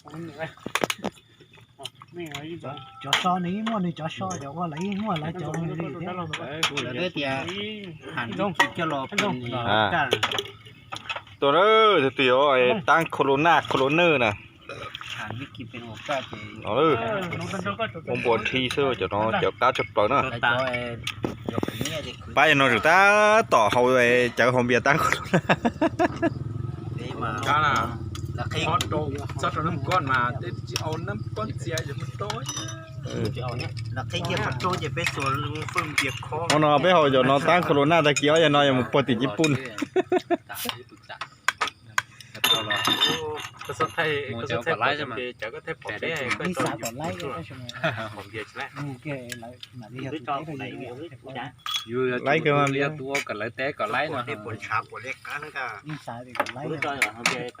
Cov so nws yeej muaj nws cov so, cov ua lawv yeej muaj lawv cov li thiab. Lawv tias ham coj los tuaj na, tab khos los naj khos los nawj na. Ua npua thi xwb, cov no cov qab tshaj plaws na. Pab no tseem tab tom haus cawv haus npias tab khos los naj. Hmo no peb haus cov no tab khos los naj tag kis ob yam no yog mus puag tim Cib Puj. Yus laib kawg mas, yog tus ua kom lawv teb kom laib no.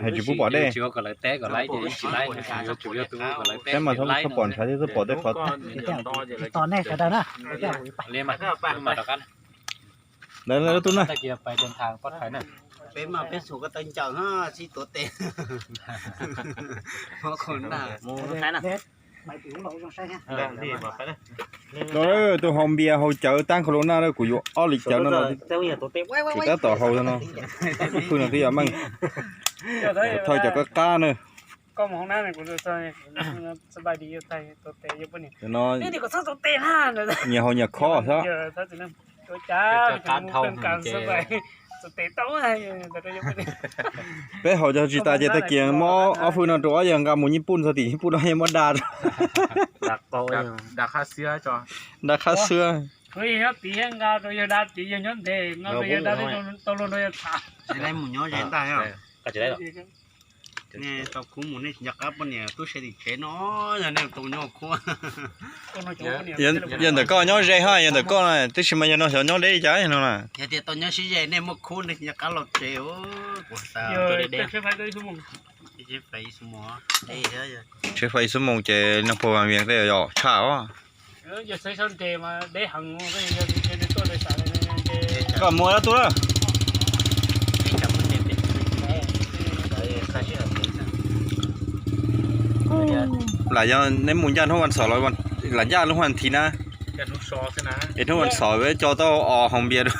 Hais tsis pub pom dej. Tsis ua kom lawv teb kom laib ces tsis laib, yuav tsum yog tus ua kom lawv teb kom laib no. Tsis tos nej sawv daws na. Li mas, mas rov qab na. Lawv lub tub na. Peb mas peb xuas ko taw ncaws sib tuav tes. Tus haus npias haus cawv tab khos los naj, kuv yuav ob li cawv no, kuv tab tom haus no. Hwj no twb yog meej. Thawj cov qab qab na. No nyias haus nyias khob xwb. Peb haus cov tsis tas ces tag kis muab ob hwj no rau ob yawg nqa mus Nyij Pooj, txog tim Nyij Pooj no yeej muab da. Da qab xwb. Tau mus nyob ze ntag. Nej tau khub mus nej tsis nco qab poj niam tub se tim tsev no, yog nej tau nyob khub. Yog ntawm koj nyob ze ho, yog ntawm koj na, tab sis mas yog no xyov nyob deb li cas no na. Yog tias tau nyob sib ze nej muaj khub nej tsis nco qab los tsev. Tsheb fais ib xuab moos ces noj puag vas vias tej yog tshaj os. Koj mus dab tub lawm. Lam yog neb mus ncaj hnub vas xaum los lam ncaj lub vas thiv na. Es hnub vas xaum peb coj tau os haus npias dua.